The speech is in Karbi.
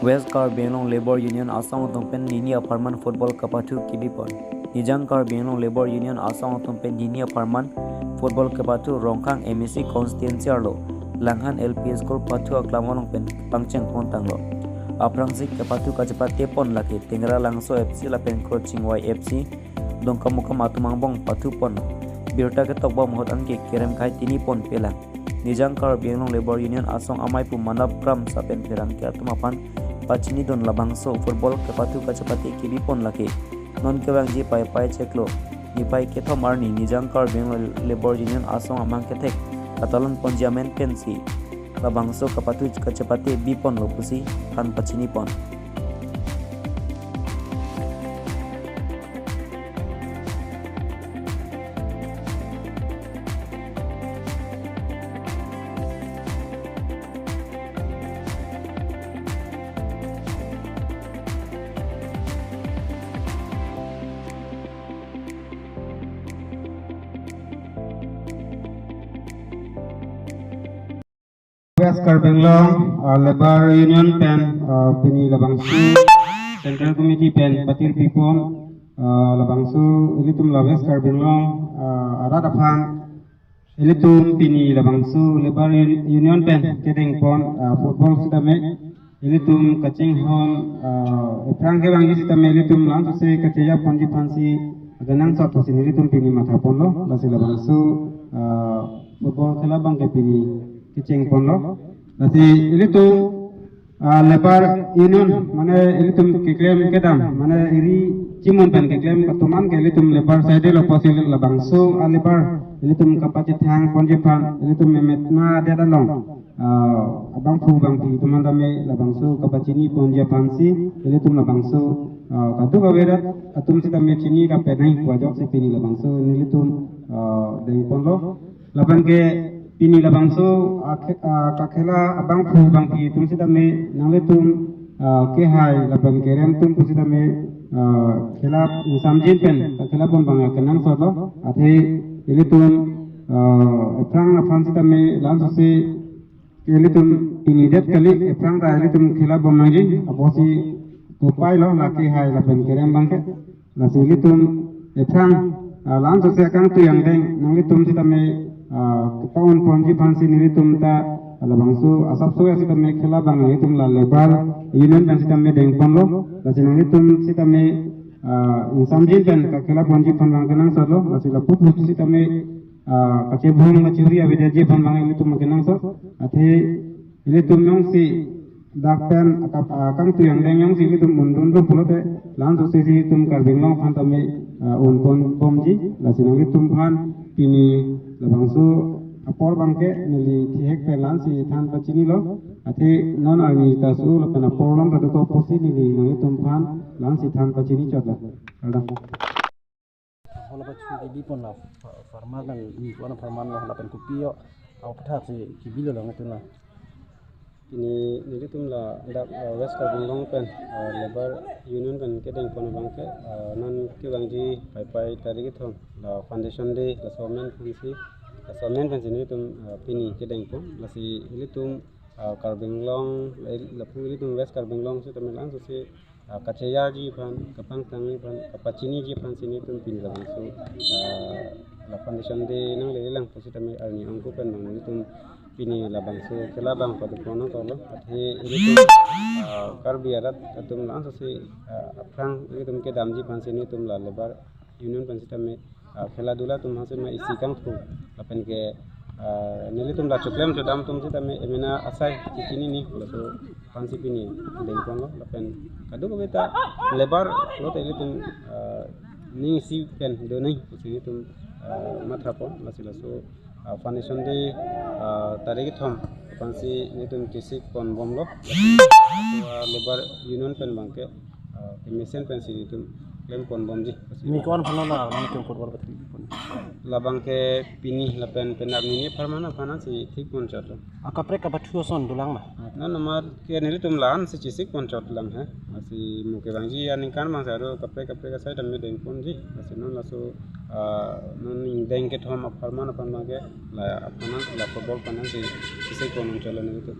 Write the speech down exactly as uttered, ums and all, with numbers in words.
West Karbi Anglong Labour Union asong atum pen nini apharman football kapathu kebipon. Nijang Karbi Anglong Labour Union asong atum pen nini apharman football kapathu Rongkhang M A C constituency arlo Langhan L P School pathu aklam along pen pangcheng pon tanglo. Aphrangsi kapathu kachepate pon lake Tengra Langso F C lapen Krochingvai F C, Dongkamukam atum angbong pathu pon. Birta ketok bom ahut anke kerem khei tini pon pelang. Nijang Karbi Anglong Labour Union asong amei pu Manap Kramsa pen pherangke atum aphan pachinidun labangso football kapathu kachepate kebipon lake non kevangji Paipai chiklo niphai kethom arni Nijang Karbi Anglong Labour Union asong amang kethek katalon ponji amen pensi labangso kapathu kachepate biponlo pusi than pachinipon. West Karbi Anglong, ah, Labour Union pen, ah, pini labangso Central Committee pen patir pipon, ah, labangso ilitum la West Karbi Anglong, ah, arat aphan ilitum pini labangso Labour Un-, Union pen kedengpon, ah, football sitame ilitum kachinghon, ah, ephrang kevangji sitame ilitum langsose kacheya ponji aphansi akenangsot pusi ilitum pini matha ponlo, lasi labangso, ah, football khela abangke pini kecheng ponlo. Lasi ilitum, ah, Labour Union, mane ilitum keklem kedam, mane eri chimon pen keklem katuman ke ilitum labour side lo pusi labangso a labour ilitum kapachethang ponji aphan, ilitum memetna adet along, ah, abangphu bangphi atum an tame labangso kapachini ponji aphansi ilitum labangso, ah, kadokave arat atum sitame chini ra penai pu ajoksi pini labangso nelitum, ah, dengponlo. Lapen ke pini labangso akhe-, ah, kakhela abangphu bangphi atum sitame nanglitum, ah, kehai lapen kerem atum pusitame, ah, khela ingsamjin pen kakhela pon abang akenangsotlo. Athe ilitum, ah, ephrang aphan sitame langsose ilitum pini det kali, ephrang ta ilitum khela bom nangji, apotsi kopai lo, lake hai lapen kerem abangke. Lasi ilitum ephrang, ah, langsose akangtui angdeng nanglitum sitame, ah, kepahon ponji aphansi nelitum ta, ah, labangso asapso sitame khela abang nanglitum la Labour Union pen sitame dengponlo. Lasi nanglitum sitame, ah, ingsamjin pen kakhela ponji aphan abang akenangsotlo. Lasi lapu pu sitame, ah, kachebhong kachehuri avedetji aphan abang ilitum akenangsot. Athe ilitum jongsi dak pen akap, ah, akangtui angdeng jongsi ilitum undunlo pulote langsose ilitum Karbi Anglong aphan tame, ah, unpon bomji. Lasi nanglitum aphan pini labangso apor abangke neli thihek pen la-ansi than pachinilo. Athe non arni ta su lapen apor along ta dokok pusi neli nanglitum aphan la-ansi than pachini chotlo. Kardom. Hala pathu kebi pon la pharman nang ni ko-an pharman lo lapen kopi yo au pathak si kebilo lang itu na. Pini nelitum ladak, eh, West Karbi Anglong pen, eh, Labour Union pen kedengpon abangke, eh, non kevangji Paipai tarik kethom la Foundation Day laso amen pensi, laso amen pensi nelitum, eh, pini kedengpon. Lasi ilitum, eh, Karbi Anglong, la-, lapu ilitum West Karbi Anglong sitame langsose, ah, kacheyaji aphan, kapangthangji aphan, kapachiniji aphansi nelitum pini labangso, ah, la Foundation Day nangle-elang pusitame arni angku pen abang nelitum pini labangso khela abang padu pon nangkoklo. Athe ilitum, ah, Karbi arat atum langsose, ah, aphrang ilitum kedamji aphansi nelitum la Labour Union pen sitame, ah, khela dula atum aphansi ma isi kangthum lapen ke, ah, nelitum la choklem chodam atum sitame emena asai chichinine laso aphansi pini dengponlo lapen kadokave ta labour pulote ilitum, ah, ning isi pen donai pusi nelitum, ah, mathapon. Lasi laso, ah, Foundation Day, ah, tarik kethom aphansi nelitum chesik pon bomlo. Laso, ah, Labour Union pen abangke, ah, kemesen pensi nelitum klem pon bomji. Ni ko-an aphan lo la nangtum football patri pon? Labangke pini lapen penap nini pharman aphan si thik pon chotlo. Akaprek kapathu ason dolang ma? Non amat ke nelitum la-ansi chesik pon chotlang he. Lasi mo kevangji aningkan abang si aro kaprek kaprek asai tame dengponji. Lasi non laso, ah, non ingdeng kethom apharman aphan abangke la apharman la football apharman si chesik pon chotlo nelitum.